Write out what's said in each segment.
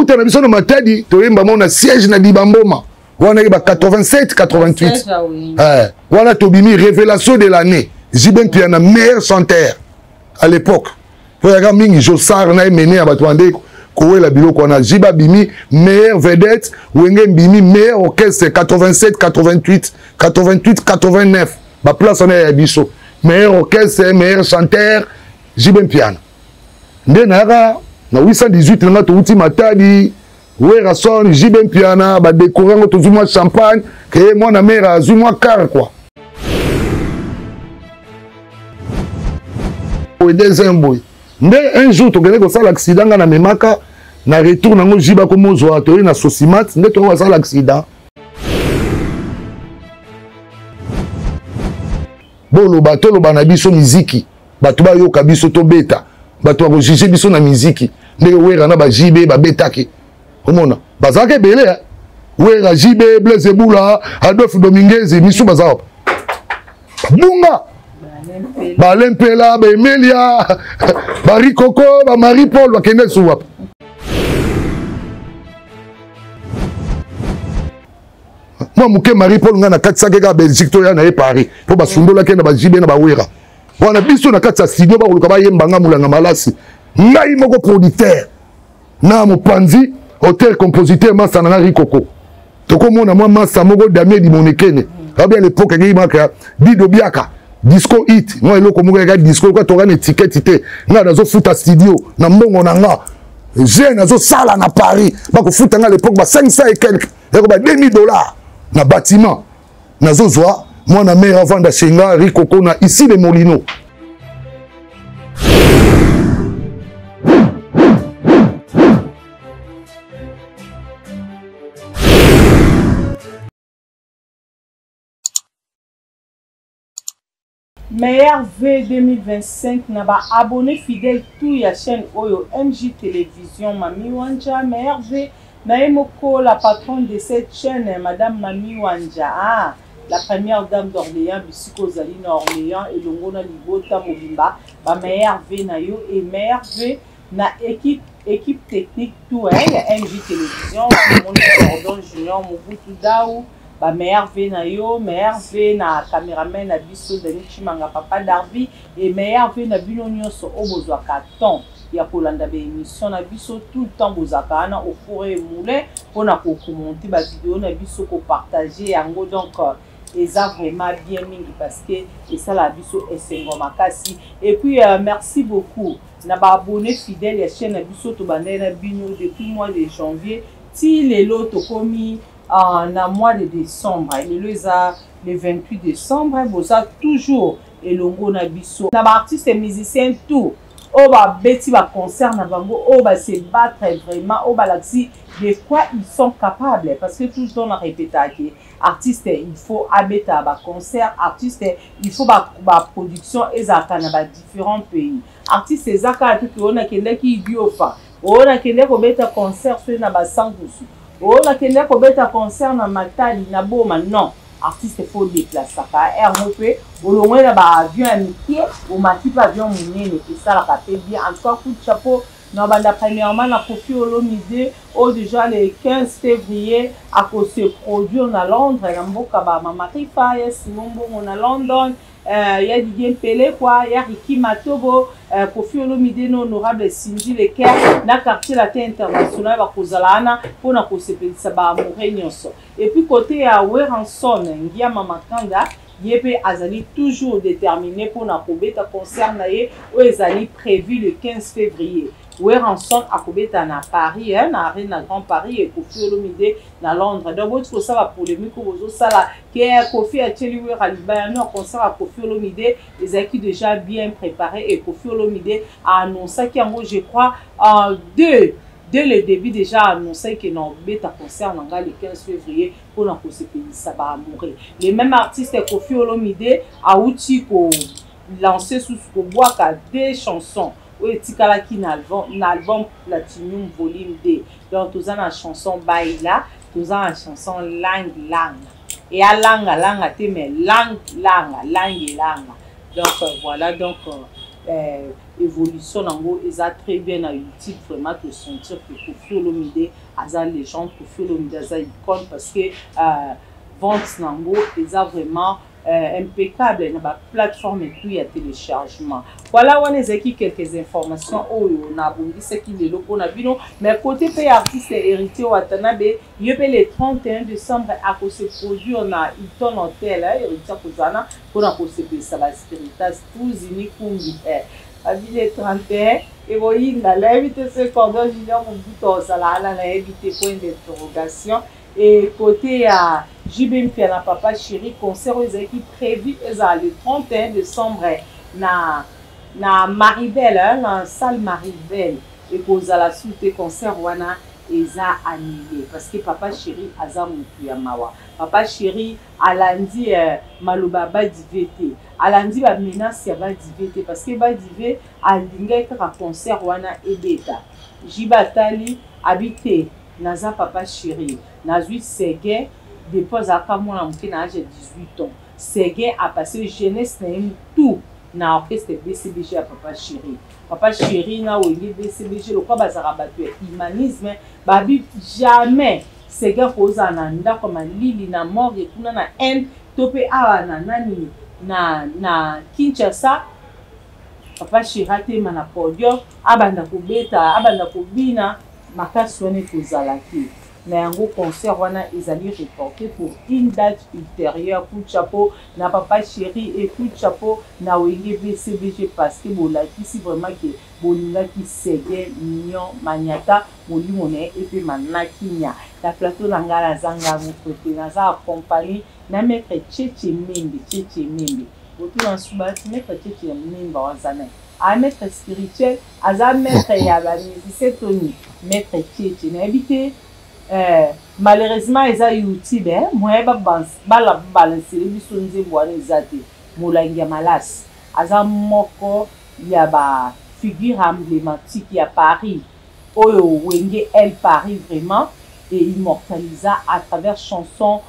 Kouta na biso na Matadi, toyemba mo na siège na Dibamboma. Wana yeba 87 88. Eh, wana tobimi révélation de l'année. JB Mpiana meilleur chanteur à l'époque. Po yaka mingi Josar na emene ya bato bande kowela biloko wana. JB abimi meilleur vedette, Wenge mbimi meilleur orchestre 87 88 88 89. Ba place wana ya biso. Meilleur orchestre, meilleur chanteur JB Mpiana. Nde nayaka na 818 nanga towuti Matadi Werrason, JB Mpiana, ba décorer yango tozwi mwa champagne, ke mwana mère azwi mwa car quoi. Boye deuxième boye. Nde un jour tokende kosala accident nga na memaka na retour nango JB akomozwa toye na Sosimat nde toye kosala accident. Boloba toloba na biso miziki bato bayoka biso tobeta bato bakojuge biso na miziki ndenge Wera na ba JB babetaki omona bazalaka ebele eh? Wera JB Blaise Ebula Adolphe Dominguez misu baza wapi bunga balempela baemelia barikoko bamarie paul bakende su wapi mwa moke marie paul ngai nakatisaki kaka belgique toya na ye paris mpo basundolaki na bajibe na bawera wana biso na kati ya studio bakoluka bayemba nga mulanga malasi ngai moko producteur na mopanzi auteur compositeur masa na nga rikoko tokomona mwa masa moko damien dimonekene abi à l'époque akei maka dido biaka disco hit mwa eloko moko yaka disco lokola toka na etiketi te ngai nazofuta studio na mbongo na nga jeune azosala na paris bakofuta nga à l'époque ba 500 et quelque yako ba 2000 dollars na bâtiment nazozwa mwana mère avanda chez nga rikoko na ici les molino. Meilleur V 2025 na ba abonnes fidèles tout ya chaîne oyo MJ Television Mami Wanja meilleur V na ye moko la patronne de cette chaîne madame Mami Wanja ah la première dame d'Orléans bisika ozali na Orléans elongo na libota mobimba ba meilleur V na yo et meilleur V na équipe équipe technique tout hein, ya MJ Télévision tomoni Gordon Junior Mobutu Dau ba meilleur V na yo meilleur V na cameraman na biso Dani Chimanga papa Darby et meilleur V na bino nyonso oyo bozwaka temps ya kolanda ba émission na biso tout le temps bozalaka wana au four et moulin mpona kokommente ba video na biso kopartage yango donc eza vraiment bien mingi parce que esalaka biso esengo makasi et puis euh, merci beaucoup na ba abonnes fidèles ya chaîne na biso tobandaki na bino depuis mois de janvier ti lelo tokomi uh, na mois de décembre lelo eza le 28 décembre boza toujours elongo na biso na ba artistes musiciens tout oyo babeti ba concert na bango oyo ba se battre vraiment oyo balakisi de quoi ils sont capables parce que tout le temps na répétaka ke artiste il faut abeta ba concert artiste il faut ba, ba production ezalaka na ba différents pays artiste eza kaka te ke oyo nakendaki idiofa oyo nakendaki kobeta concert soki na basankusu oyo nakendaki kobeta concert na matali na boma non artiste faut déplaçaka aire ngo mpe olongwe na baavion ya mike omati mpe avion monene esalaka mpe bien en tout cas coup de chapeau na banda premièrement na Koffi Olomide oyo déjà le 15 février ako se produire na Londres na mboka ba Mama Rifa ya Simon Mbongo na London euh, ya Didier Mpele quoi ya Ricky Matobo euh, Koffi Olomide na honorable Cindy Leker na quartier latin international bakozala wana mpona kosepelisa ba amoureux nyonso et puis côté ya Werrason Ngiama Makanda ye mpe azali toujours déterminé mpona kobeta concert na ye oyo ezali prévu le 15 février. Werrason akobeta na Paris hein, na Arena Grand Paris et Koffi Olomide na Londres. Donc boti kosala polémique oyo bozosala ke Koffi atieli Werra libaya non concert ya Koffi Olomide ezalaki déjà bien préparé et Koffi Olomide a annoncaki yango je crois en deux dès le début déjà annoncé que na obeta concert na ngai le 15 février mpona kosepelisa ba amoureux. Le même artiste Koffi Olomide awuti ko lancer susu kobwaka deux chansons oyo etikalaki na album, na album Platinum volume 2. Donc toza na chanson Baila, toza na chanson Lang Langa. Eya langa langa te mais lang langa, langue langa. Donc euh, voilà donc euh, euh, Évolution nango eza très bien na YouTube. Vraiment tosentir que Koffi Olomide aza légende, Koffi Olomide aza icône, parce que vente nango eza vraiment impeccable na baplateforme tout ya téléchargement. Voilà, wana ezalaki quelques informations oyo nabongisaki lelo mpona bino. Mais côté mpe ya artiste Héritier Watanabe, ye mpe le 31 décembre akose produire na Hilton Hotel. Héritier akozala mpona kosepelisa baspiritas tuzini kumbi abi le 31 ekoyinda. Nayebi te so cordon Junior Mobutu ozala wana, nayebi te, point d'interrogation. Et côté ya JB Mpiana, Papa Chéri, concert oyo ezalaki prévu ezala le 31 décembre na Maribel, hein, na salle Maribel, ekozala su te. Concert wana eza annulé parce que Papa Chéri aza motu ya mawa. Papa Chéri alandi maloba ya badive te, alandi bamenace ya badive te, parce que badive alingaki kaka concert wana ebeta. JB atali, abi te, naza Papa Chéri, nazwi Seguin depuis azalaka mwana moke na age ya 18 ans. Seguin apasse jeunesse na ye tout na orchestre BCBG ya Papa Chéri. Papa Chéri na Wenge BCBG lokwa bazalaka bato ya humanisme, babi jamais Seguin kozala na ndako ya malili na morgue kuna na Inde to mpe awa na nani na Kinshasa. Papa Chéri atema na podium, abanda kobeta, abanda kobina makasi, wana ekozala te. Na yango concert wana ezali reporté pour une date ultérieure. Coup de chapeau na Papa Chéri et coup de chapeau na Wenge BCBG, parce que bolakisi vraiment ke bolingaki Seguin Mignon Maniata, molimo na ye epema na kimia. Na plateau na ngai nazanga moko te, naza accompagné na maître Cheche Membe. Cheche Membe, otuna nsuba, maître Cheche Membe waza na a maître spirituel, aza maître ya bamusicien. Tony maître Cheche, nayebi te, malheureusement eza YouTube, moyen balabalansele biso nzembo wana eza te. Molangi ya malasi aza moko ya bafigure emblématique ya Paris oyo Wenge El Paris vraiment eimmortalisa à travers chanson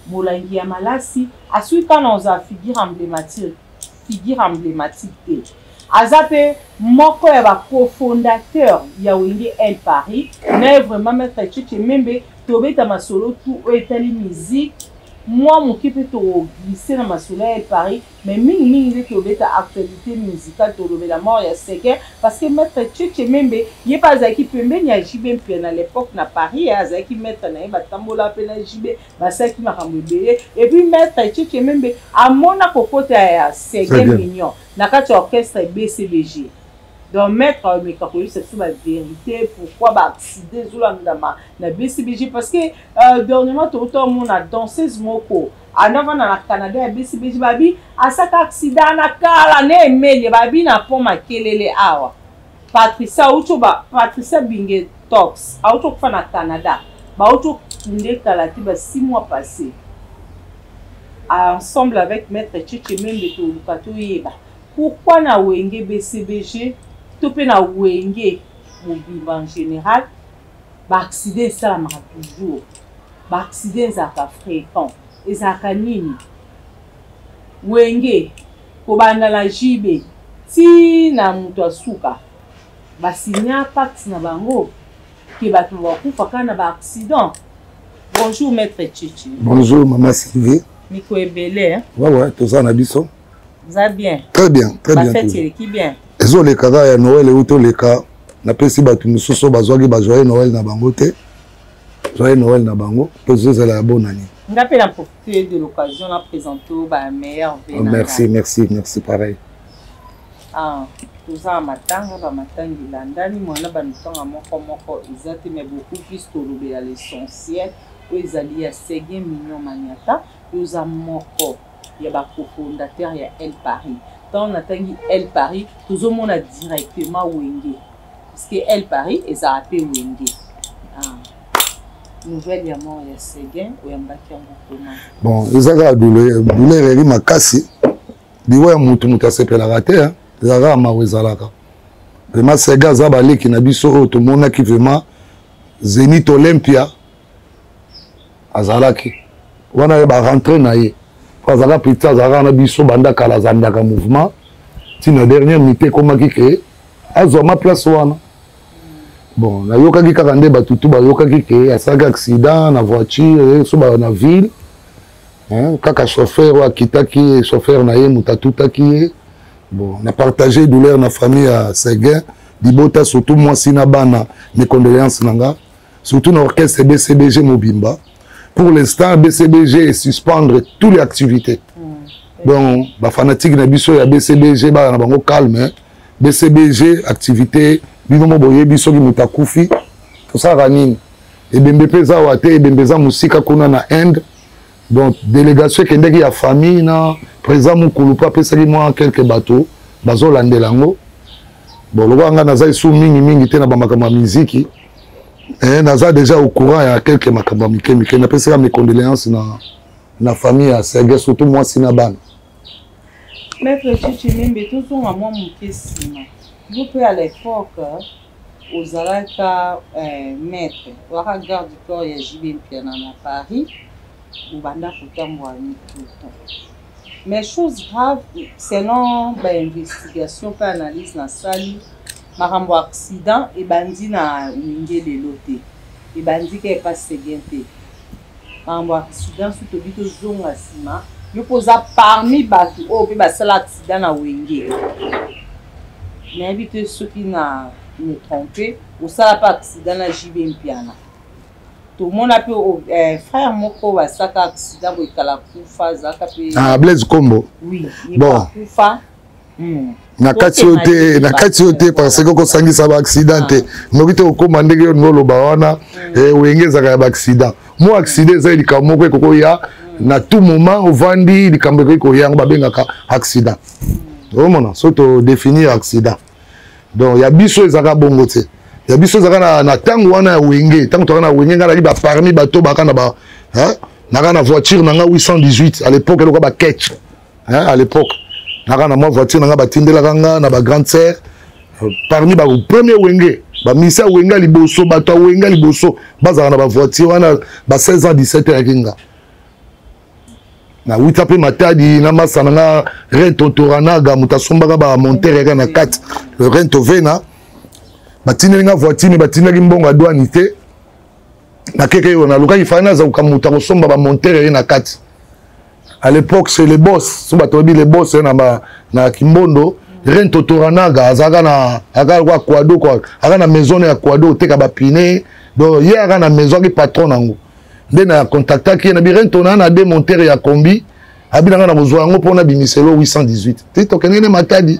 Molangi ya malasi. Asuki kaka na ozala figure emblématique, figure emblématique te, aza mpe moko ya bacofondateur ya Wenge El Paris. Na ye vraiment maître Cheche Membe, tobeta masolo tu oyo etali musique mwa moke, mpe toglisse na masolo ya El Paris, mais mingimingi nde tobeta actualité musicale, tolobela mort ya Seguin, parce que maître Cheche Membe ye mpe azalaki pembeni ya JB mpe na l'époque na Paris azalaki maître na ye, batambola mpe na JB, basalaki makambo ebele. Et puis maître Cheche Membe amona kokota ya Seguin Mignon na kati ya orchestre BCBG. Donc maître ameka koyebisa biso bavérité, pourquoi baaccident ezolandama na BCBG, parce que dernièrement tokotomona danseuse moko andavanda na Canada ya BCBG, babi asaka accident na kala na emeli, babi na pont Makelele awa. Patricia auti ba Patricia Binge Tox auti okufa na Canada, bauti okunde kala te, ba 6 mois passé. Ensemble avec maître Cheche Membe, toluka toyeba pourquoi na Wenge BCBG to mpe na Wenge mobimba en général baaccident esalamaka toujours, baaccident ezalaka fréquent. Ezalaka nini? Wenge kobanda na JB ti na moto asuka basinya pacte na bango ke bato bakufa kaka na baaccident. Bonjour maître Chichi. Bonjour mama Sylvie. Miko ebele. Ouais, toza na biso. Za bien? Très bien, très bien. Bafete eleki bien? Ezoleka kaka. Ya Noël euti oleka, napesi bato mosusu oyo bazwaki bajoyeux Noël na bango te, joyeux Noël na bango mpo ezozala ya bonani. Nga mpe na profite de l'occasion na présente bameilleur. Oh, merci, merci, merci, pareil. Ah, toza na matanga, bamatanga elandani mwana banotanga moko moko eza te, mais beaucoup plus tolobela l'essentiel oyo ezali ya Seguin Mignon Maniata. Oyo oza moko ya bacofondateur ya El Paris. Ntango natangi El Paris, tozomona directement Wenge, parce que El Paris ezala mpe Wenge. Ah. Nouvelle ya mort ya Seguin, oyambaki yango koma? Bon, eza kaka douleur eri makasi. Liwa ya motu, moto asepelaka te, eza kaka mawa. Ezalaka vraiment, Seguin aza baleki na biso oyo tomonaki vraiment Zénith Olympia. Azalaki wana ye barentre na ye po azalaka petit, azalaka na biso banda kala, azandaka mouvement ntina dernière minute ekomaki ke Azwa ma place wana. Bon, nayokaki kaka nde bato tu bayokaki ke asalaki accident na voiture so na ville, hein, kaka chauffeur oyo akitaki ye, chauffeur na ye moto atutaki ye. Bon, na partage douleur na famille ya Seguin, libota, surtout mwasi na bana, mes condoléances na nga, surtout na orchestre BCBG mobimba. Pour l'instant, BCBG est suspendre toutes les activités. Donc bafanatique na biso ya BCBG bana na bango calme, hein. BCBG activité, bino mo boyebi, soki moto akufi tosalaka nini? Ebembe mpe eza awa te, ebembe eza mosika kuna na Inde. Donc délégation ekendeki ya famille na président mokulu mpe apesaki mwa quelque bato bazolandela yango. Bon, lokola ngai naza esu mingimingi te na bamakambo ya miziki, naza déjà au courant ya quelque makambo ya mike mike. Napesaka mes condoléances na famille ya Serge, surtout mwasi na bana. Maître Chichi Membe, tozonga mwa moke nsima. Yo mpe à l'époque ozalaka maître, ozalaka garde du corps ya JB Mpiana na Paris, obanda kotambola tout le temps. Mais chose grave, selon bainvestigation mpe analyse nasali, makambo ya accident ebandi na Wenge lelo te, ebandi ka epa Seguin te. Makambo ya accident, so tobi tozonga nsima, yo mpo oza parmi bato oyo mpe basala accident na Wenge. Nayebi te soki na me trompe, osala mpe accident na JB Mpiana. Tomona mpe frère moko basaka accident boye, kala kufa, azalaka mpe Ah, Blaise Kombo. Oui. Bon. Kufa. Na kati oyo te, na kati oyo te, parce que okosangisa baaccident te, noki te okóma ndenge yo oloba wana. Wenge ezalaka ya baaccident. Mo accident eza likambo moko ekoki koya na tout moment. Ovandi, likambo ekoki koya, yango babengaka accident. Omona, so todéfinir accident, donc ya biso ezalaka bongo te. Ya biso ezalaka na ntango wana ya Wenge, ntango toka na Wenge, ngai nali baparmi bato baka na ba, naka na voiture na nga 818 à l'époque, eloko baketch, hein, à l'époque naka na mwa voiture na nga, batindelaka nga na bagrande sœur, parmi ba premier Wenge, bamisa Wenge ya liboso, bato ya Wenge ya liboso bazalaka na bavoiture wana ba 16 ans, 17 ans. Yaki nga nawuta mpe Matadi na masa na nga Rento Toranaga, moto asombaka bamontere yaka na kati Rento Vena. Batindeli nga voiture, me batindaki mbongo ya douane te. Nakeke oyo nalukaki fai nazaluka moto akosomba bamontere ye na kati. À l'époque, c'est les boss, so bato bayebi les boss na Kimbondo. Rento Toranaga azalaka na azalaka kwa Quado, kwa azalaka na maison ya Quado, oteka bapine. Donc ye aka na maison, aki patron nango. Nde na contactaki ye na bi: "Rento, na deux montere ya kombi." Abi na nga na kozwa yango mpona bimiselo 818 te. Tokende ne Matadi,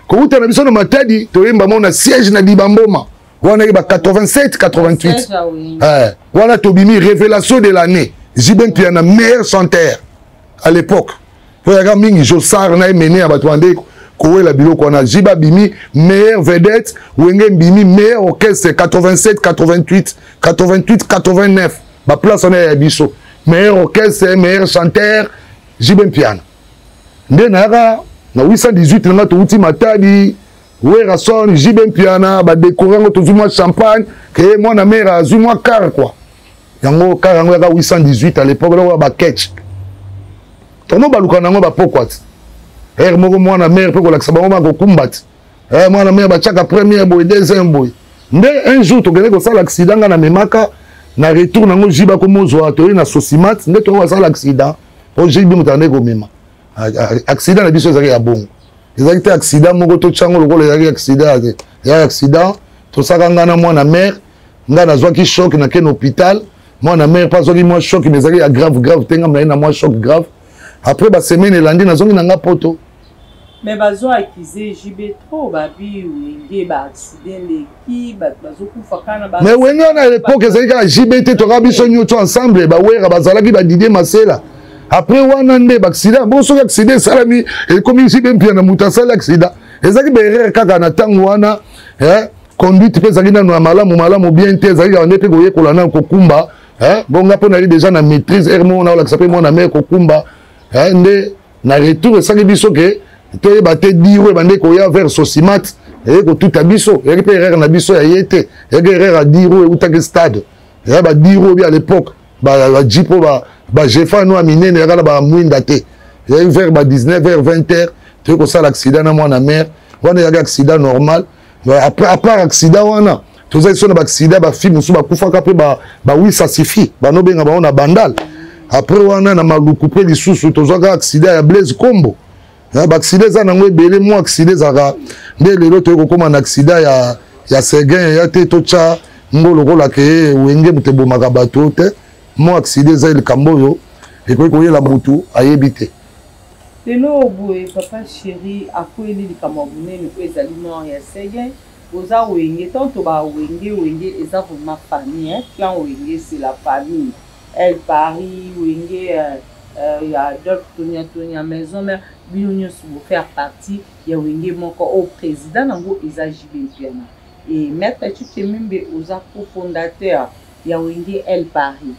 kouta na biso na Matadi, toyemba mo na siège na Dibamboma wana, ye ba 87 88. Wana tobimi révélation de l'année, JB Mpiana meilleur chanteur à l'époque, po yaka mingi Josar na emene ya bato bande kowela biloko wana. JB abimi meilleur vedette, Wenge mbimi meilleur orchestre 87 88, 88 89, baplace wana ya biso, meilleur orchestre, meilleur chanteur JB Mpiana. Nde nayaka na 818 nanga, touti Matadi, Werason, JB Mpiana badécorer yango, tozwi mwa champagne ke mwana mare azwi mwa car quoi. Yango car yango yaka 818 à l'époque, eloko baketch tono baluka nango bapokwa ti ere moko mwana mare mpe kolakisa bango bakokumba ti mwana mare batiaka première boye, deuxième boye. Nde un jour tokende kosala accident, nga namemaka na retour nango, JB akomozwa, toyei na Sosimat, nde toyei kosala accident po JB moto ande komema. Accident na biso ezalaki ya bongo, ezalaki te accident moko totyango lokola ezalaki accident te. Ezalaki accident tosaka nga na mwana mare. Nga nazwaki choc, nake na hôpital. Mwana mare mpe azwaki mwa choc, mais ezalaki ya grave grave te. Nga naye na mwa choc grave. Après basemaine elandi, nazongi na nga Poto. Mais bazo accuse JB trop, babi Wenge baaccident leki, bato bazokufa kaka na Mais Wenge wana à l'époque ezalaki kaka JB te, toka biso nyonso ensemble, bawera bazalaki, badidie Masela. Après wana nde baaccident. Bon, soki accident esalami, ekomi JB Mpiana moto asali accident. Ezalaki baerreur kaka na ntango wana, conduite mpe ezalaki nano ya malamu malamu bien te, ezalaki kaka nde mpe koyekola nano kokumba. Bon, nga mpo nali déjà na maîtrise, ere moko naolakisa mpe mwana mare kokumba. Nde na retour esali biso ke toyeba te, diro ebande koya vers Sosimat, eye kotuta biso. Eyaki mpe erreur na biso ya ye te, eyaki erreur ya diro eutaki stade. Eya badiro obi à l'époque bajeep oyo bajefa no ya minene, eyaka na bamwinda te. Eyaki vers ba 19 heures, 20 heures, toyei kosala accident na mwana mare wana. Eyaki accident normal. À part accident wana, tozali so na baaccident, bafille mosusu bakufaka mpe bawisa sifi banobenga bango na Bandal. Après wana, na Maluku mpe lisusu tozwaka accident ya Blaise Kombo. Baaccident eza nango ebele. Mwa accident ezalaka nde lelo toyei kokóma na accident ya Seguin. Ya te, totya ngo lokola ke Wenge moto ebomaka bato te. Mwa accident eza likambo oyo ekoki koyela motu ayebi te. Lelo boye, Papa Chéri akweli likambo ya monene oyo ezali mort ya Seguin. Oza Wenge, tanto ba Wenge, Wenge eza vraiment famille, hein? Clan Wenge, c'est la famille. El Paris, Wenge, ya Adolphe Tonia Tonia, Maison Mère, bino nyonso bofaire partie ya Wenge moko oyo président nango eza JB Mpiana. Et maître Chichemembe, oza cofondateur ya Wenge El Paris.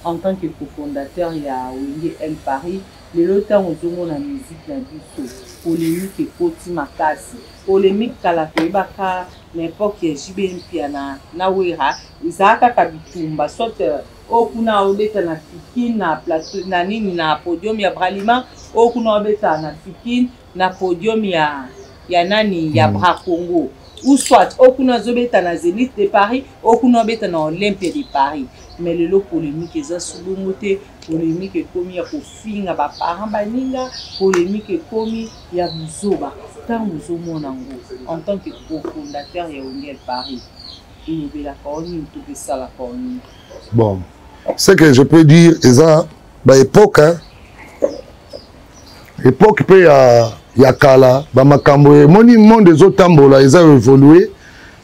En tant que cofondateur ya Wenge El Paris, lelo ntango ozomona musique na biso, polémique ekoti makasi. Polémique kala toyebaka na époque ya JB Mpiana na Wera, ezala kaka bitumba, soit oyo kuna obeta na Fikine na plateau na nini, na podium ya Bralima, oyo kuna obeta na Fikine na podium ya nani, ya Bracongo, ou soit oyo kuna azobeta na Zénith de Paris, oyo kuna obeta na Olympia de Paris. Mais lelo polémique eza subongo te. Polémique ekomi ya kofinga baparent baninga, polémique ekomi ya buzoba. Ntango ozomona yango en tant que cofondateur ya Wenge El Paris, elobelaka o nini to mpe esalaka o nini? Bon, ce que je peux dire, eza baépoque, époque mpe ya kala. Bamakambo emoni, monde ezotambola, eza évolue,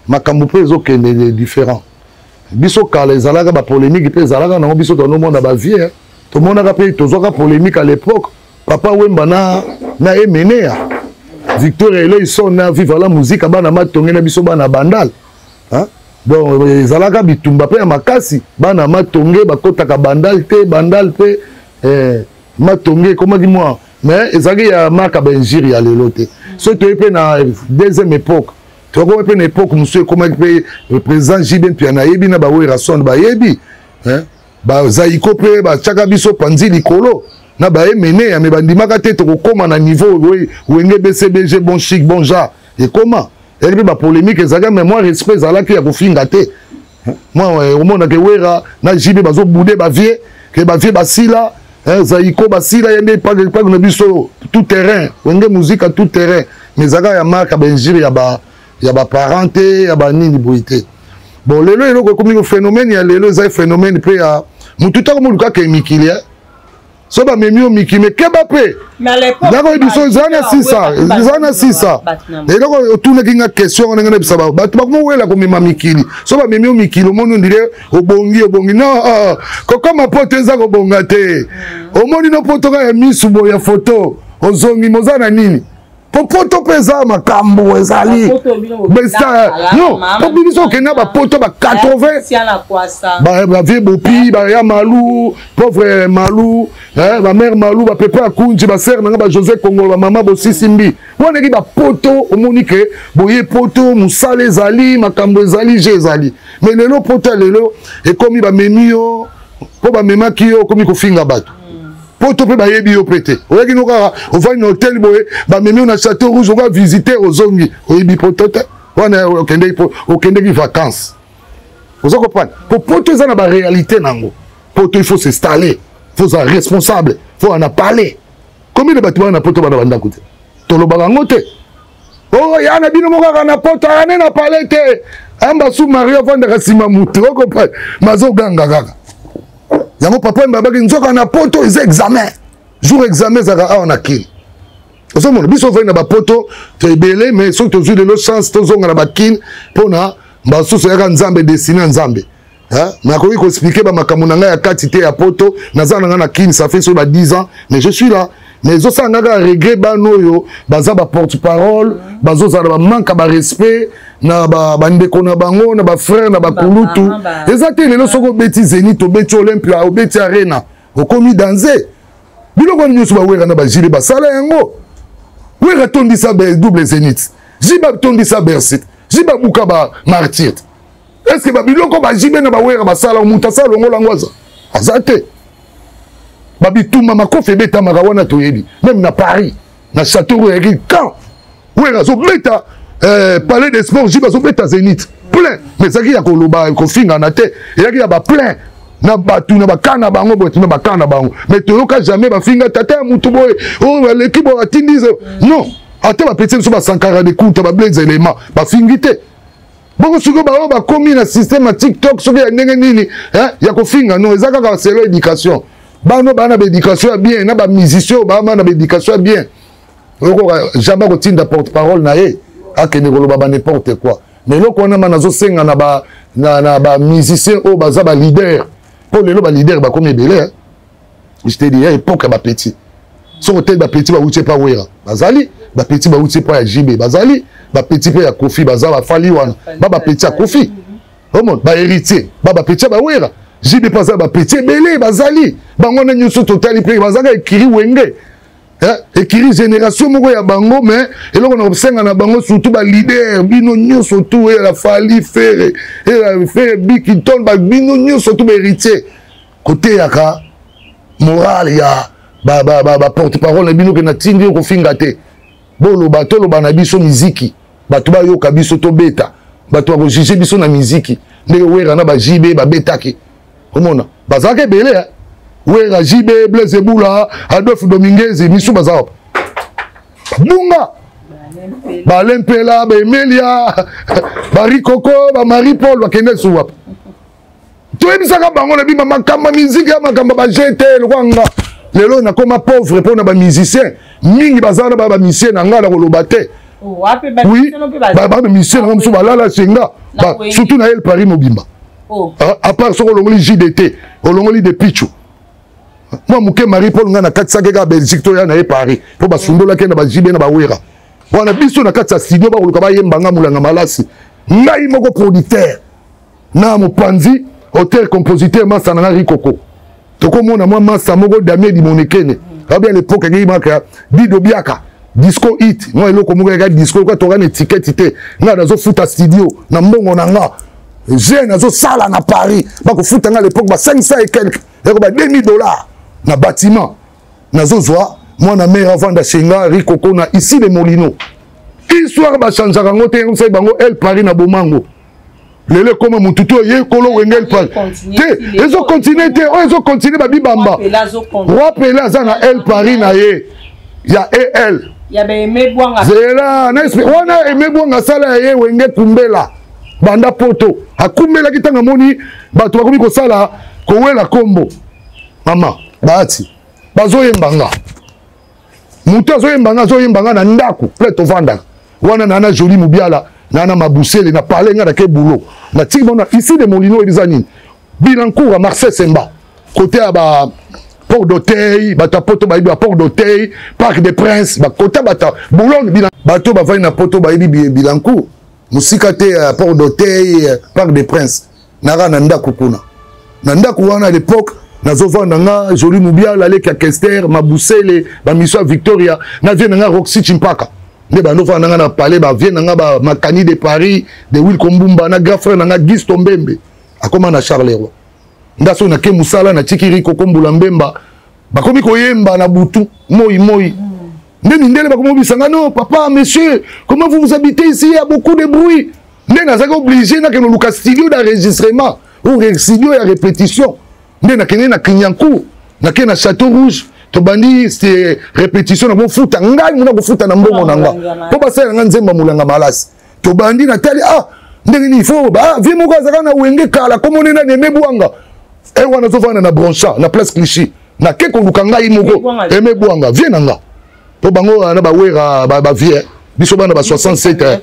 makambo mpe ezokende différent. Biso kala ezalaka bapolémique mpe ezalaka nango. Biso tonomona bavie, tomonaka mpe, tozwaka polémique à l'époque, Papa Wemba na Emenea, Victoria Eleison na Viva la Musique, bana Matonge na biso bana Bandal. Donc ezalaka bitumba mpe ya makasi. Bana Matonge bakɔtaka Bandal te, Bandal mpe Matonge ekomaki mwa, mais ezalaki ya marka bainjure ya lelo te. Soki toyei mpe na deuxième époque, tokomi mpe na époque mosusu, ekomaki mpe président JB Mpiana ayebi na baWerason bayebi, bazaiko mpe batiaka biso panzi likolo na baemene ya me bandimaka te. Tokokóma na niveau Wenge BCBG, bon chic, bon genre, ekóma eyaki mpe bapolémique ezalaki, mais mwa respect ezalaki ya kofinga te. Mwa omonaka Wera na JB bazobude bavie ke bavie basila, Zaiko basila, ye nde pake na biso tout terrain, Wenge Musique tout terrain. Mais ezalaka ya marka bainjure ya baparent te, ya banini boye te. Bon, lelo eloko ekomi phénomène ya lelo eza phénomène mpe ya motu ntango molukaka emikili, so bamemi yo mikili, me keba mpe. Nakoyebi biso eza na sisa, eza na sisa. Eloko otunaki nga question wana, nga nayebisa bato bakomowela komema mikili. So bamemi yo mikili, omoni on dirait obongi, obongi. Non, kokoma poto eza kobonga te. Omoni no poto kaka ya misu boye ya foto, ozongi moza na nini? Po poto mpe eza makambo ezali non. Po biso okenda bapoto ba 80, bavie bopi, baya Malu, pauvre Malu, bamare Malu, bapepe akunji, basere nanga, bajosé Kongolo, bamama bosisi mbi wana eki bapoto. Omoni ke boye poto mosala ezali, makambo ezali, je ezali. Mais lelo poto ya lelo ekomi bamemi yo mpo bamemaki yo, okomi kofinga bato. Poto mpe bayebi yo mpe te. Oyaki no kaka, ovandi na hotel boye, bamemi yo na Château Rouge, oka visiter, ozongi, oyebi poto te. Wana okendeki vacance, oza comprendre? Po poto eza na baréalité nango. Poto, il faut s'installer, faut ozala responsable, faut wana parler. Combien de bato bana na poto bana bandako te? Tolobaka yango te. O ya na bino moko kaka na poto ane na parler te. Ambasu Mario avandaka nsima motu, ocomprendre? Mazoganga kaka yango. Papa Mbabaki nzoka na poto eza examen. Jour examen ezalaka awa na Kini. Ozomona biso ovandi na bapoto to ebele, mais soki tozwi lelo chance tozonga na bakini mpona basusu eyaka Nzambe, destine ya Nzambe. Nakoki koexpliquer bamakambo na ngai ya kati te ya poto. Naza na ngai na Kini, ça fait soki ba 10 ans, mais je suis là. Mais ezosala nga kaka regret, bana oyo baza baporte parole bazozala bamanque ya barespect na bandeko na bango, na bafrère, na bakulutu. Eza te lelo soki obeti Zénith, obeti Olympia, obeti Arena, okomi danze. Biloko wana nyonso baWera na baJB basala yango. Wera tondisa double Zénith, JB atondisa Bercy, JB abuka bamartyr. Est ce que babiloko baJB na baWera basala, moto asala longola yango aza te? Babitumba makofi ebetamaka wana toyebi. Même na Paris, na Château, oyaki camp Wera azobeta. Palais des Sports, JB azobeta Zénith plein. Mais ezalaki ya koloba kofingana te, ezalaki ya baplein na bato na bakaa na bango boye, na bakaa na bango. Mais toyoka jamais bafinga tata ya motu boye oyo baleki boye batindi. Non, ata bapeti biso basankara de kunta bablaise élément bafingi te. Bongo sikoyo baoyo bakomi na système ya TikTok, soki ya ndenge nini ya kofinga, non, eza kaka selo éducation. Bano baa na baéducation ya bien, na bamusicien oyo baa na baéducation ya bien, oyokoka jamais kotinda porte parole na ye akende koloba ba n'importe quoi. Mais eloko wana ma nazosenga na bamusicien oyo baza baleader, mpo lelo baleader bakomi ebele. Je te dis, ya époque ya bapeti, soki oteli bapeti bawuti epa Wera bazali, bapeti bawuti epa ya JB bazali, bapeti mpe ya Kofi baza, bafali wana ba bapeti ya Kofi, omona bahéritier ba bapeti ya bawera, JB mpe aza, bapeti ebele bazali. Bango wana nyonso totali mpe bazaka ekiri Wenge, ekiri génération moko ya bango. Mais eloko na kosenga na bango, surtout baleader, bino nyonso tu, eyala Fali, Fere, eyala Fere Bikiton, bino nyonso tu bahéritier, koteyaka morale ya baporte parole na bino ke natindi yo kofinga te. Boloba, toloba na biso miziki, bato bayoka biso, tobeta, bato bakojuge biso na miziki. Ndenge Wera na baJB babetaki, omona bazalaka ebele, Wera, JB, Blaise Ebula, Adolphe Dominguez, misu baza wapi? Bunga balempela, baemelia, barikoko, bamarie Paul bakende su wapi? Toyebisaka bango na bima makambo ya miziki ya makambo baje te. Lokwa nga lelo nakoma pauvre mpo na bamusicien mingi baza wana, ba bamusicien na ngai na koloba te. Oui, bamusicien na nga mosusu balala senga, surtout na El Paris mobimba, à part soki olongoli JDT, olongoli de Pichu mwa moke, Marie Paul, ngai nakatisaki kaka Belgique, toya na ye Paris mpo basundolaki na baJB na bawera wana. Biso na kati ya studio bakoluka bayemba nga molanga malasi, ngai moko producteur na mopanzi, auteur compositeur, masa na nga Rikoko. Tokomona mwa masa moko Damien Dimonekene abi à l'époque akei maka Dido Biaka disco hit, mwa eloko moko yaka disco lokola toka na étiquette te. Ngai nazofuta studio na mbongo na nga jeune, azosala na Paris, bakofuta nga à l'époque ba 500 et quelque, yako ba 2000 $ na bâtiment. Nazozwa mwana mare avanda chez nga Rikoko na ici de Molino. Histoire bachangeaka yango te, yango bango El Paris na bomango. Lelo ekoma motu to ye kolo Wenge El Paris te, ezokontinue te. Oyo ezokontinue babibamba Roi Pele aza na El Paris na ye ya el zela wana. Eme Bwanga asala ya ye Wenge kumbela banda poto, akumbelaki ntango amoni bato bakomi kosala kowela kombo mama Bahati bazoyemba nga, moto azoyemba nga, azoyemba nga na ndako ple tovandaka wana na Joli Mobiala na Mabusele na pale. Nga nake bulo, natiki bango na ici de Molino. Eza nini? Bilancourt, Marcel Semba, côté ya ba Porte d'Auteuil. Bato ya poto bayebi ba Porte d'Auteuil, Parc des Princes, bakota bato Boulogne, bato bavandi na poto bayebi Bilancourt, mosika te ya Porte d'Auteuil, Parc des Princes. Naka na ndako kuna, na ndako wana à l'époque nazovanda nga Joli Mobiala, aleki ya Kester Mabusele, bamiso ya Victoria, na vie na nga Roxy Chimpaka nde bandovanda nga na palais, bavie na nga bamakani de Paris de Wil Kombumba, na grand frère na nga Gisto Mbembe akóma na Charleroi. Nga soki nake mosala, natiki Rikoko, Mbula Mbemba, bakomi koyemba na butu moi moi. Nde mindele bakomi obisanga: "Non papa, monsieur, comment vous vous habitez ici? Il y a beaucoup de bruit." Nde nazalaki obligé nakende oluka studio d'enregistrement ou studio ya répétition. Nde nakende na Clignancourt, nakende na Château Rouge, tobandi répétition na bofuta ngai mona kofuta na mbongo na nga mpo basalela nga nzemba molanga malasi. Tobandi, natali, ah, ndenge nini fo ah, vie moko azalaka na Wenge kala, komone nani, Eme Bwanga e wana azovanda na Bronchard na place Clichy. Nake koluka ngai moko Eme Bwanga, vie na nga, mpo bango wana bawera bavie biso bana ba 67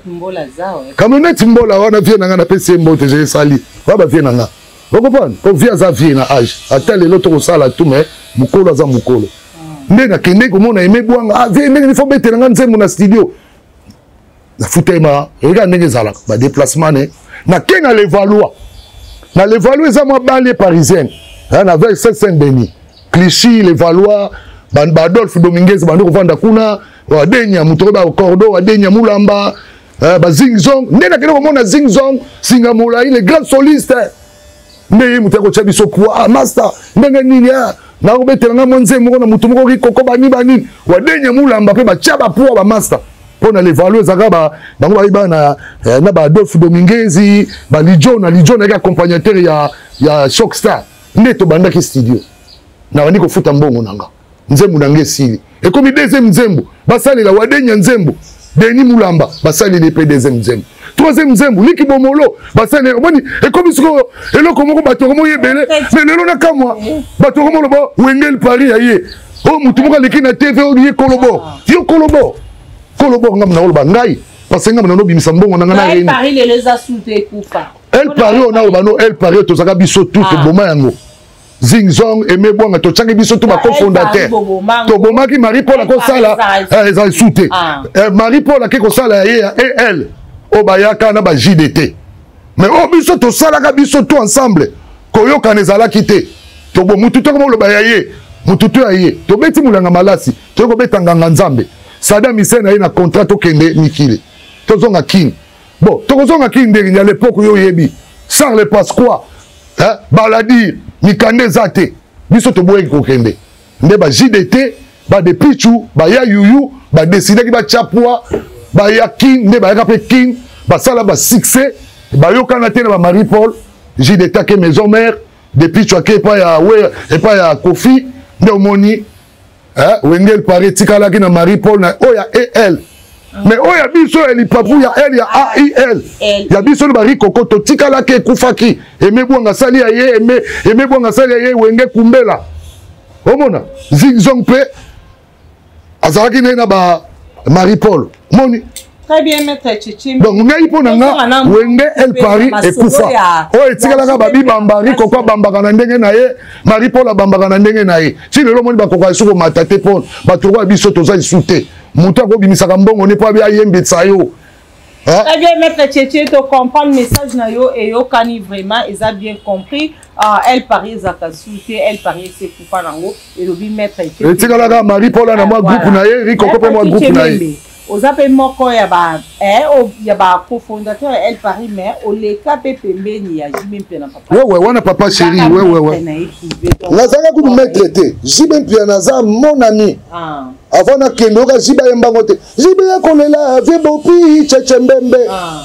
camionnette mbola wana. Vie na nga napesi ye mbote, je esali wa bavie na nga, okocomprendre, po vie aza vie na age. Ata lelo tokosala tu, mais mokolo aza mokolo. Nde nakende komona Eme Bwanga: "Ah vie, ndenge nini fo betela nga nzembo na studio?" Nafuta ye ma oyeka ndenge ezalaka badéplacement. Ne nake na Levallois. Na Levallois eza mwa banlieue parisienne, na vers Saint Denis, Clichy, Levallois, baadolphe Dominguez bandi kovanda kuna, wadenya moto oyo bacordo wadenya Mulamba, bazingzong. Nde nakende komona Zingzong Singa Molai, le grand soliste. Nde ye moto akotya biso poids: "Ah master, ndenge nini nakobetela nga mwa nzembo moko na motu moko Rikoko bani banini." Wadenya Mulamba mpe batya bapoids bamaster. Mpo na levalo ezalaka bango bayiba na, eh, na baadolphe Dominguezi, balijo na lijo nayaki accompagnateur ya Choc Star. Nde tobandaki studio, nabandi kofuta mbongo na nga. Nzembo na nga esili, ekomi deuxième nzembo, basalela Wadenya nzembo, Denis Mulamba basaleli mpe deuxième nzembo, troisième nzembo Liki Bomolo basaleli. Omoni, ekomi sikoyo eloko moko, bato bakomi ebele. Mais lelo na kamwa, bato bakomi oloba Wenge El Paris ya ye oyo, motu moko aleki na TV oyo, ye kolobo, yo kolobo, kolobo. Ngambo nakoloba ngai, parce que ngambo nanobimisa mbongo na nga na El Paris lelo eza sute, ekufa. El Paris oyo naloba no, El Paris tozalaka biso tout, toboma yango. Zing Zong, Aimé Bwanga, totiaki biso to bacofondateur, tobomaki. Marie Paul akosala, eza esu te. Marie Paul ake kosala ya ye ya el oyo bayaka na ba JDT, mais oyo biso tosalaka biso to ensemble, koyokana ezalaki te. Tobo mutu tokoma oloba ya ye, mutu to ya ye. Tobeti molanga malasi, toyei kobeta nganga Nzambe Sadam Hussein na ye na contrat. Tokende mikili, tozonga Kini. Bon, tokozonga Kini ndenge ya l'époque oyo oyebi, Charles Pasqua, hein, baladir mikanda eza te. Biso toboyaki kokende nde ba JDT, badepichu, baya yuyu, badesidaki batya poi baya Kin. Nde bayaka mpe Kin, basala basuccès, bayokana te na bamarie Paul. JDT ake Maison Mère, Depichu ake epai ya we, epai ya Kofi. Nde omoni, Wenge El Paris etikalaki na Marie Paul na oyo ya el, mais oyo ya biso ya lipapu ya l ya ail ya biso no barikoko totikalaki, ekufaki. Eme Bwanga asali ya ye, Eme Bwanga asali ya ye Wenge Kumbela. Omona, Zigzong mpe azalaki naye na ba Marie Paul, moni. Très bien, maître Chichi. Donc ngai, mpo na nga, Wenge El Paris ekufa. Oyo etikalaka babibamba, Rikoko abambaka na ndenge na ye, Marie Paul abambaka na ndenge na ye. Ti lelo omoni bakoka lisusu komata te, mpo bato lokola biso toza lisusu te. Moto akobimisaka mbongo ne mpo abi ayembisa yo. Très bien, maître Tchétché, to comprendre message na yo eyokani vraiment, eza bien compris. Ah, El Paris ezaka su te, El Paris esekufa nango, elobi maître Tchétché. Etikalaka Marie Paul na mwa groupe na ye, Rikoko mpe mwa groupe na ye. Oza mpe moko ya ba cofondateur ya El Paris, mais oleka mpe pembeni ya JB Mpiana, papa. Wewe wana papa chéri, wewewe, nazalaka kutu maître te. JB Mpiana aza mon ami. Avant nakende, oyoka JB ayembango te, JB ya kolela vie bopi cheche mbembe.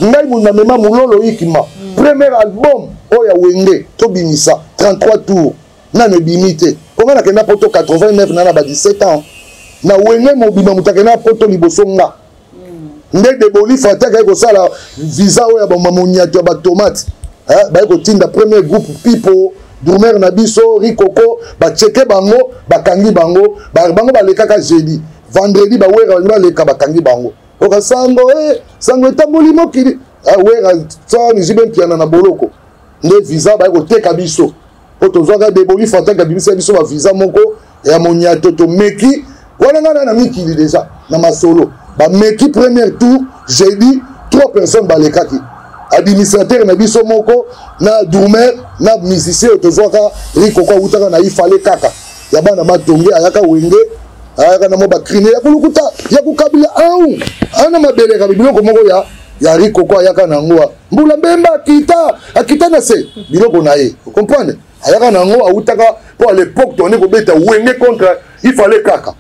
Ngai mundu namema Mololo Ikima, premier album oyo ya Wenge tobimisa, 33 tour nano ebimi te. Mpo ngai nakenda poto 89 na ba 17 ans. Na Wenge mobima, moto akenda poto liboso nga nde Deboli Fataki aye kosala visa oyo ya bamamoniato ya batomate, baye kotinda premier groupe Pipo, drummer na biso Rikoko, bacheke bango, bakangi bango. Bango balekaka jeudi, vendredi bawera balingi baleka, bakangi bango. Oka sango e sango etamboli mokili, Wera sani JB Mpiana na boloko. Nde visa baye koteka biso mpo tozwaka. Deboli Fataki abimisa biso bavisa moko ya moniato, tomeki wana. Ngai na mikili déjà na masolo, bameki premier tour jeudi, trois personnes balekaki: administrateur na biso moko, na drummer, na musicien oyo tozwaka Rikoko, awutaka na Ifale kaka ya bana Matonge, ayaka Wenge, ayaka na mwa bacrine ya kolukuta ya kokabila au ana mabeleka biloko moko ya Rikoko, ayaka na yango mbula mbemba, akita akita na se biloko na ye, comprendre, ayaka na yango, awutaka. Mpo à l'époque toyandi kobeta Wenge contre Ifale kaka,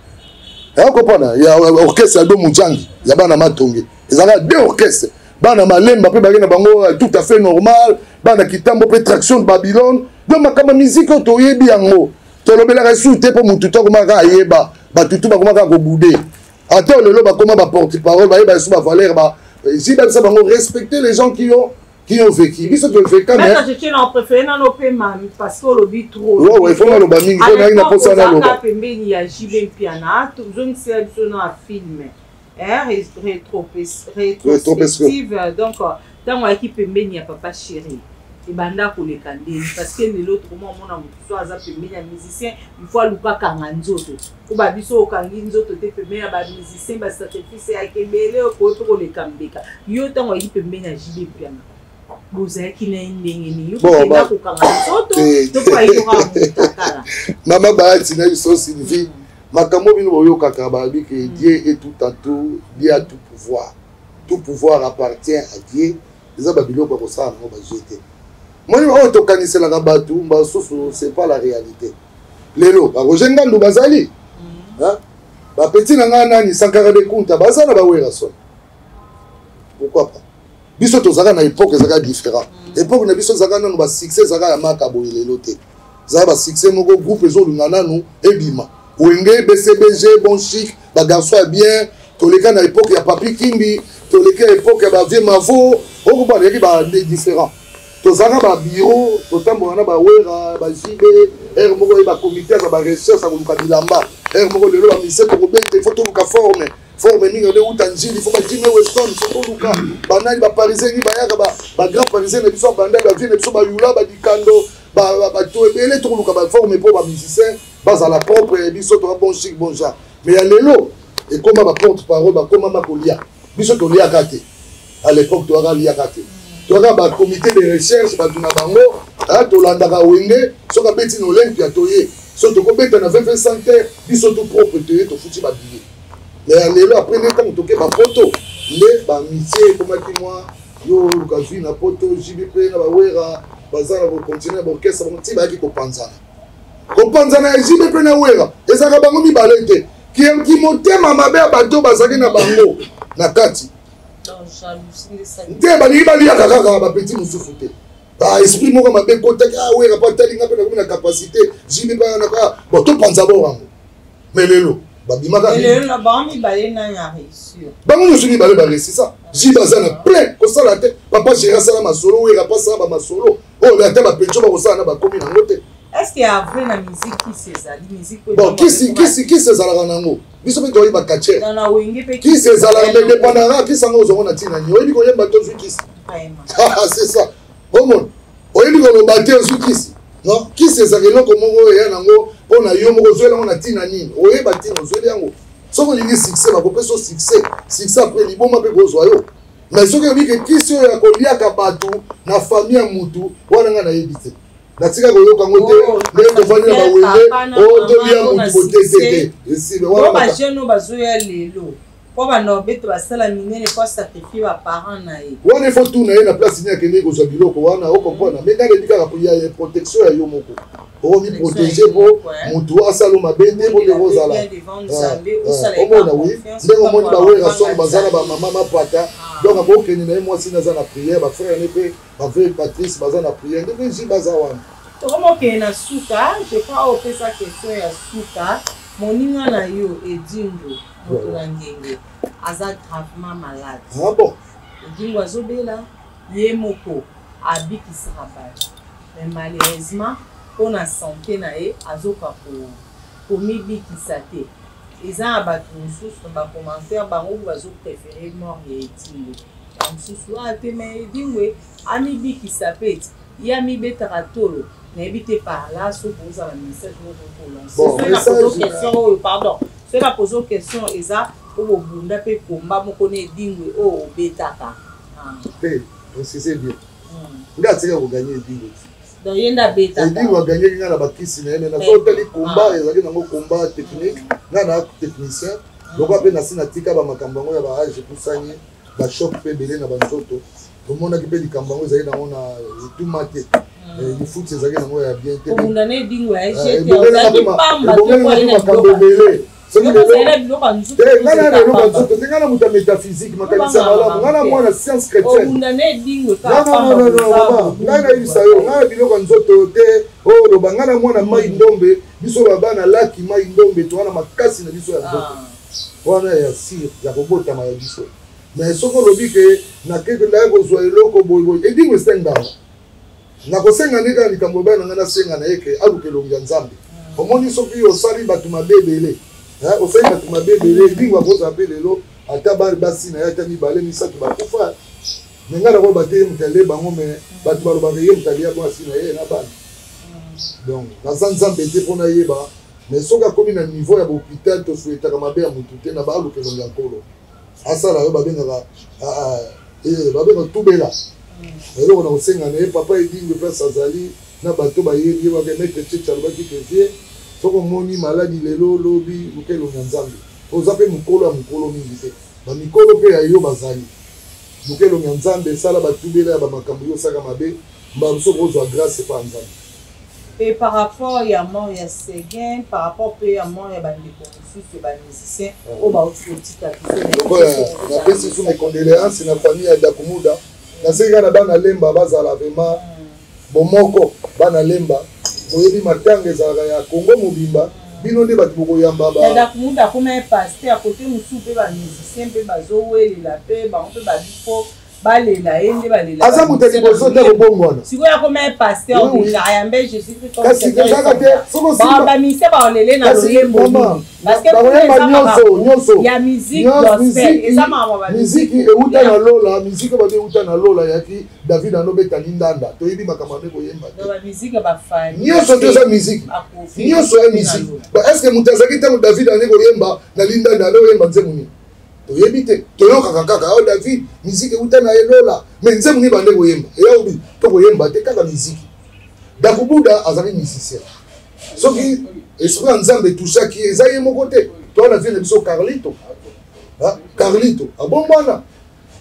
comprendre, ya orchestre ya Domu Jangi ya bana Matonge. Ezalaka deux orchestre, bana Malemba mpe bake na bango Tout à fait normal, bana Kitambo mpe Traction de Babylone. Donc makambo ya musique oyo toyebi yango, tolobelaka esusu te, mpo motu to akomaka ayeba, batutu bakomaka kobude. Ata lelo bakoma baporte parole, bayeba esu bavaleur ba si babisa bango, respecter les gens qui ont vécu. Biso tovéca. Mais je na préféré nano pema parce que olobi trop. Ouais ouais, faut naloba mingi, mpo nayaki na posa naloba. Pembeni ya JB Mpiana, tozongisela biso na film rétrospective. Donc ntango ayaki pembeni ya papa chéri, ebanda koleka ndeni? Parce que lelo tokoma omona motu so aza pembeni ya musicien, il faut aluka kanga nzoto, po babiso okangi nzoto te pembeni ya bamusicien, basacrifice yaki ebele, okoki mpe koleka mbeka. Yo, ntango ayaki pembeni ya JB Mpiana, bozalaki na ye ndenge nini? Yo kokenda kokanga nzoto to mpo ayoka motakala? Mama Bahati na biso Sylvie, makambo bino boyokaka, balobi que Dieu est tout en tout, Dieu a tout pouvoir, tout pouvoir appartient à Dieu. Eza babiloko ya kosala nango bazwi te. Moni oyo tokaniselaka bato basusu, c'est pas la réalité. Lelo baroger Ngandu bazali, bapeti na ngai nani, Sankara de Kunta, baza na bawerason. Pourquoi pas? Biso tozalaka na époque ezalaka différent. Époque na biso ezalaka nanu basuccès, ezalaka ya maka boye lelo te. Ezalaka basuccès moko, groupe ezolunga nanu ebima, Wenge, BCBG, Bon Chic, bagarçon ya bien. Toleka na époque ya Papi Kimbi, toleka époque ya bavieux Mavo, okobana eyaki ba différent. Tozalaka babureau, totambola na bawera, baJB ere moko ye, bacomité ya barecherche ya koluka bilamba ere moko. Lelo bamise tokobeta, il faut toluka forme, forme mingi nde uta Njili, faut bajime Weston, faut toluka banani, baparisien nini bayaka, bagrand parisien na biso, bandali, bavieux na biso, bayula, badikando, bato ebele. Tokoluka baforme mpo bamusicien bazala propre. Biso toka bon chic, bon genre. Mais ya lelo ekóma baporte parole, bakómama kolia. Biso toliaka te à l'époque, toyaka liaka te. Toyaka bacomité de recherche, bato na bango tolandaka Wenge. Soki abeti na Olympia, toye. So tokobeta na 20 center, biso to propre, toye, tofuti babillet. Mais ya lelo, après nde ntango toke bapoto, nde baamitié ekomaki mwa yo oluka zwi na poto. JB mpe na bawera baza na kocontinue na baorchestre bango ti bayaki kopanzana. Kopanzana ya JB mpe na Wera ezalaka bango mibale te, kimotema mabe ya bato bazalaki na bango na kati te. Balingi baliaka kaka bapeti mosusu te, baesprit moko mabe ekotaki. Ah, Wera mpo atalinga mpe nakomi na capacité, JB mpe naka bon, topanza bo yango. Mais lelo babimaka bango nyonso mibale baresisa. JB aza na plein kosala te, papa chéri asala masolo, Wera mpo asala bamasolo oyo ata bapension bakosala na bakomi nango te. Bon, kisi, kisi, kisi ezalaka nango. Biso mpe toyebi bacatcheur, kisi ezalaka, mais dépendaka kisi yango ozwango na ntina nini. Oyebi koyemba te, ozwi kisi, c'est ça. Omona, oyebi koloba te, ozwi kisi. Non, kisi ezalaka eloko moko oyo eya nango mpo na yo moko. Ozweli yango na ntina nini? Oyeba ntina ozweli yango. Soki olingi succès, bakopesa yo succès. Succès après, liboma mpe kozwa yo. Mais soki oyebi ke kisi oyo ya koliaka bato na famille ya mutu wana, ngai nayebi te, natika koyoka yango te. Ndenge tovandi na bawenge oyo, tolia mutu bote te te, esibe. Wana bajeune oyo bazoya lelo mpo banda obeto basala minene mpo asacrifie baparent na ye. Wana ifo tuna ye na place nini akendeki kozwa biloko wana. Okomprendre? Mais ngai nayebi kaka ya protection ya yo moko, okomi protege mpo motu asala mabe te, mpo ndenge ozala omona. Wi, ndenge omoni bawera song baza na bamama mapata, donc akokende na ye mwasi naza na prière, bafrère ne mpe baveuve Patrice baza na prière, ndenge ji baza wana. Tokomokende na suka. Je crois opesa question ya suka. Moninga na yo Edingo, moto na ngenge, aza gravement malade. Ah bon? Edingo azobela, ye moko abikisaka bato, mais malheureusement mpona santé na ye azoka komibikisa te. Eza na bato mosusu na bacommentaire, bango bazopréféré mort ya Edingwe. Bamosusu a te, mais Edingwe amibikisa mpe ti ye amibetaka tolo. Nayebi te par là soki ozala message moko kolancer. Question oyo, pardon, soki na pose question, eza po bobunda mpe komba moko na Edingwe oyo obetaka. Te, précise bien, nga atika koganye Edingwe. Donc ye nde abetaka. Edingwe aganyeki nga na bakisi na ye. Me naso otali komba, ezalaki nango komba technique. Nga na technicien lokola mpe nasi natika bamakambo yango ya baage, epusani, bachoc mpe ebele na banzoto. Tomonaki mpe likambo yango ezalaki nango na etuma te, lifuti ezalaki nango ya bien te. Ebongelanga makambo ebele. Ngai na eloko ya nzoto te, ngai na moto ya métaphysique, makanisi ya malamu, ngai na mwana science chrétienne. Ngai nayebisa yo, ngai na biloko ya nzoto te. Oyo oloba, ngai na mwana mai ndombe, biso babana laki mai ndombe, toza na makasi na biso ya nzoto wana ya sire ya kobotama ya biso. Mais soki olobi ke nakeke ndaya kozwa eloko boyeboye, Edingo ese nganga, nakosenga nde kaka likambo ebaya na ngai, nasenga na ye ke aluka elongi ya Nzambe. Omoni, soki osali bato mabe ebele, osali bato mabe ebele, Edingo akozala mpe lelo ata basi na ye ata mibale misato bakufa. Me ngai nakoyeba te ye moto alie bango, me bato balobaka ye moto alia mwasi na ye na bana. Donc naza Nzambe te mpo nayeba. Mais soki akomi na niveau ya bahôpital, tosuetaka mabe ya motu te na baaluka elongi ya Nkolo. Asala oyo babengaka, babengaka tubela. Eloko na kosenga na ye, papa Edingwe, place azali na bato bayebi ye, bake maître Cheche alobaki ke vie, soki omoni maladi lelo, lobi, luka elongi ya Nzambe. Oza mpe mokolo ya mokolo mingi te, bamikolo mpe ya yo bazali. Luka elongi ya Nzambe, esala batubela ya bamakambo yo osaka mabe, mbala mosusu okozwa grâce epa ya Nzambe. Et par rapport ya mort ya Seguin, par rapport mpe ya mort ya bandeko mosusu ya bamusicien oyo bauti kotika biso, napesi su mes condoléances na famille ya Dakumuda. Naseki kaka na bana Lemba bazala vraiment bomoko. Bana Lemba, boyebi matanga ezalaka ya Kongo mobimba, bino nde bato bokoyamba. Dakumuda akoma ye pasteur. Kote mosusu mpe bamusicien mpe bazowelela mpe bango mpe babifo balela ye nde balela. Aza moto ya liboso te kobongwana. Sikoyo akoma ye pasteur, ayambe Jésus. Kasi ezaka te. Bamusicien baolele na loyembo. Bakoyemba nyonso nyonso. Ya musique gospel eza makambo. Miziki euta na lola, miziki bato euta na lola. Yaki David anobeta lindanda, toyebi makambo ame koyemba te. Nyonso te eza miziki, nyonso ya miziki. Est ce que moto azalaki ntango David ane koyemba na lindanda, ane koyemba nzembo nini? Toyebi te, toyokaka kaka oyo David, miziki euta na elola, mais nzembo nini bande koyemba eyaobi to koyemba te, kaka miziki. Dakubuda azalaki musicien. Soki esprit ya Nzambe etushaki, eza ye moko te. Toa na vie na biso Carlito, Carlito abongwana.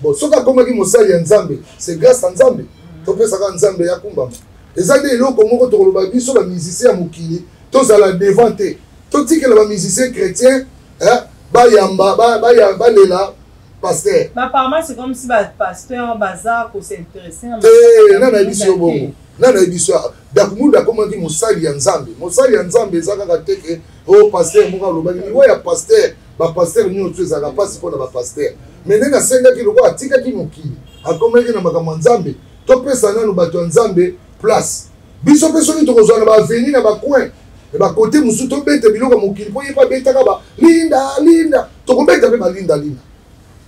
Bon, soki akomaki mosali ya Nzambe, c'est grâce à Nzambe. Topesaka Nzambe ya kumbama. Eza nde eloko moko tokoloba, biso bamusicien ya mokili tozala devant te, totikela bamusicien chrétien bayamba, balela pasteur. Apparemment, c'est comme si bapasteur baza kos'intéresser. Te, nana yebi biso bongo, nana yebi biso. Dakumuda akomaki mosali ya Nzambe. Mosali ya Nzambe eza kaka te ke o pasteur moko alobaki liwa ya pasteur. Bapasteur nyonso ezalaka mpasi mpona bapasteur, mais nde nasengaki, lokola atikaki mokili, akomaki na makambo ya Nzambe, topesa nanu bato ya Nzambe place. Biso mpe soki tokozwa na baavenue, na bacoin, na bakote mosusu, tobeta biloko ya mokili, mpo ye mpe abetaka balinda linda, tokobeta mpe balinda linda,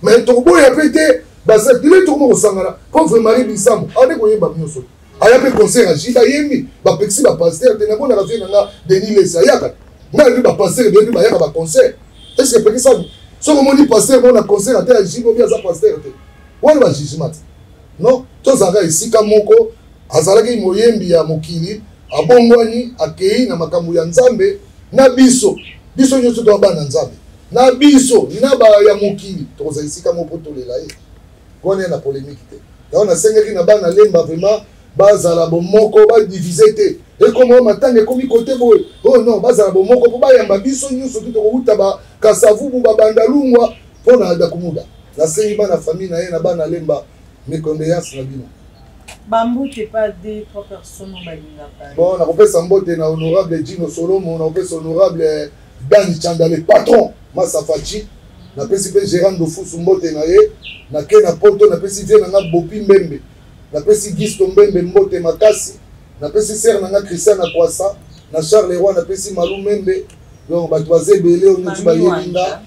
mais tokoboya mpe te. Basatile tokoma kosangana. Pauvre Marie Bisamu ande koyemba nyonso, aya mpe concert ya Jida, ayembi, bapekisi bapasteur te. Namonaka vie na nga Denis Lesi ayaka, ngai mpe bapasteur ebele mpe bayaka baconcert. Est ce que epekisami? Soki omoni pasteur moko na concert ate ya Jibe, obi aza pasteur te, wana bajugement te. Non, tozalaka esika moko. Azalaki moyembi ya mokili, abongwani, akei na makambo ya Nzambe. Na biso, biso nyonso toya bana Nzambe, na biso na ba ya mokili tokozala esika moko mpo tolela ye. Wana ye na polémique te. Yango nasengaki na bana Lemba vraiment bazala bomoko, badivise te. Ekoma oyo matanga ekomi kote boye, oyo non, bazala bomoko mpo bayamba biso nyonso te. Tokowuta Bakasavubu, Babandalungwa mpo na Dakumuda. Nasengi bana famille na ye na bana Lemba, mes condoléances na bino. Bambote pa deux trois personnes balingaka. Bon, nakopesa mbote na honorable Gino Solomo, nakopesa honorable Dani Chanda, le patron Masafachi, napesi mpe Gérard Ndofusu mbote na ye. Nake na Poto, napesi vie na nga Bopi Mbembe, napesi Gisto Mbembe mbote makasi, napesi sere na nga Christian na Kwasa na Charles Roy, napesi Malu Membe. Donc bato baza ebele oyo nyonso bayebi nga.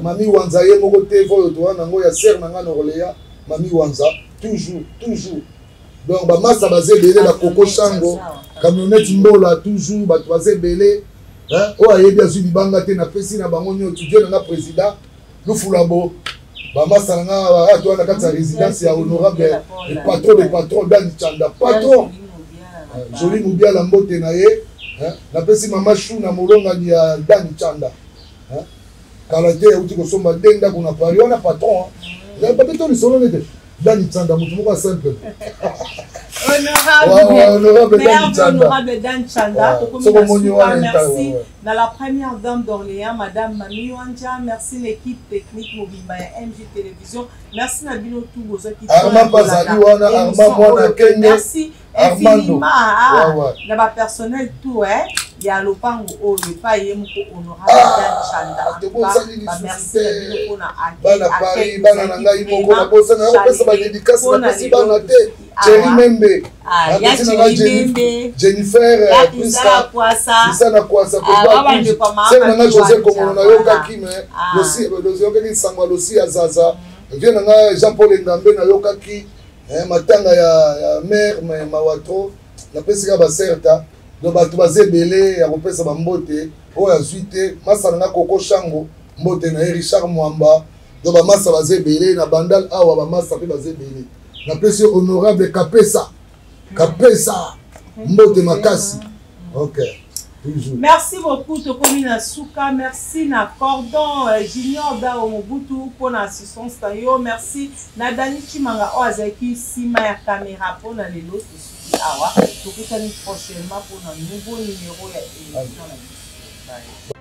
Mami Wanza ye moko te, oyo toza nango ya sere na nga na Orléans, Mami Wanza toujours toujours. Donc bamasa baza ebele, bakoko Shango, camionnette Mbola, toujours bato baza ebele oyo ayebi azwi libanga te. Napesi na bango nyonso, vie na nga président Lufulabo, bamasa na nga toa na kati ya résidence ya honorable patron de patron Dani Chanda, patron Joli Mubiala, mbote na ye. Napesi mama Shu na molongani ya Dani Chanda. Kala te auti kosomba nde ndako na Paris wana, patron babeto lisolo nete Dani Chanda, moto moko ya simple. Honorable Dan Chanda, merci na la première dame d'Orléans, madame Mami Wanja. Merci l'équipe technique mobimba ya MG Télévision. Merci na bino tout bozwaki. Arma Pazali wana, Arma mwana Kenge. Merci infiniment na bapersonnel tout ya lopango oyo epai ye moko honorable Dan Chanda. Bamerci na bino mpona bana Paris, bana na ngai moko nabosana nakopesa badédicace, napesi bana te. Thierry Membe, napesi na ngai Jennifer, Priska na Kwasa, sere na ngai José Komolo. Nayokaki me yokaki nsango ya Losi ya Zaza, vie na ngai Jean Paul Engambe. Nayokaki matanga ya mare, mawa trop. Napesi kaka baserta. Donc bato baza ebele ya kopesa bambote oyo azwi te. Masa na nga Koko Shango, mbote na ye. Richard Mwamba. Donc bamasa baza ebele na Bandal awa, bamasa mpe baza ebele. Napesi honorable Kapesa, Kapesa mbote makasi. Ok. Merci beaucoup, tokomi na suka. Merci na Cordon Junior Dao Mobutu mpona assistance na yo. Merci na Dani Chimanga oyo azalaki nsima ya caméra mpona lelo. Tosuki awa, tokutani prochainement mpona nouveau numéro ya émission na biso. Bye.